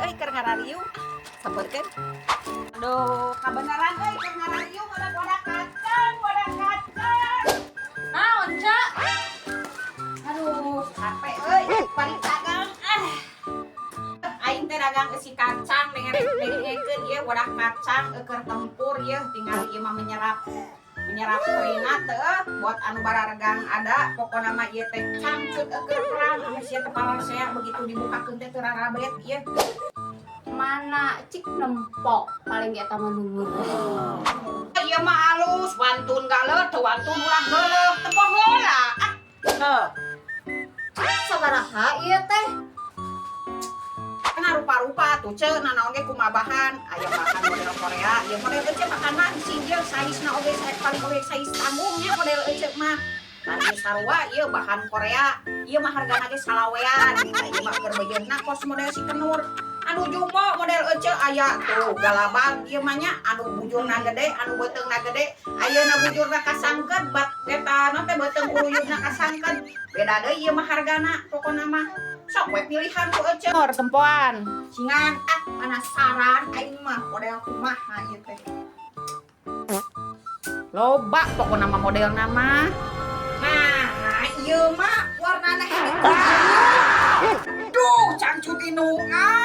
Euy, keur ngarariung. Sabarkeun. Aduh, kabeneran euy, keur ngarariung wadah kacang, wadah kacang. Naon, Cak? Aduh, capek euy, balik dagang. Ah. Aing teh dagang eusi kacang, dengekeun ieu wadah kacang keur tempur ieu, tinggal ieu mah menyerap menyerap keringat teh buat anu bararegang ada. Pokona mah ieu teh cangcut keur perang anu sia teh saya begitu dibukakeun teh teu rarabet ieu. Mana cik nempok paling eta mah nuwun. Ieu mah alus, wantun galeuh, teu wantun ulah geuleuh, tempo heula ah. Heuh. Sabaraha ieu teh? Karena rupa-rupa tuh, Ce, nanaon ge kumaha bahan. Aya bahan model Korea, ieu model ece makan mah sing ieu saizna oge paling oge saiz tanggungnya model ece mah. Tadi sarua ieu bahan Korea, ieu mah hargana ge salawean. Nah, ieu mah keur beujeunna kos model si kenur. Anu jumbo model ece aya tuh galabang ieu mah nya, anu bujurna gede, anu beuteungna gede, ayeuna bujurna kasangkeut bat eta naon teh, beuteung uruyubna kasangkeut. Beda deui ieu mah hargana pokona mah. Sok we pilihan ku ece. Tempoan. Cingan ah, penasaran aing mah model kumaha ieu teh. Loba pokona mah modelna mah. Nah, ieu mah warnana hidung. Duh, cangcut indung ah.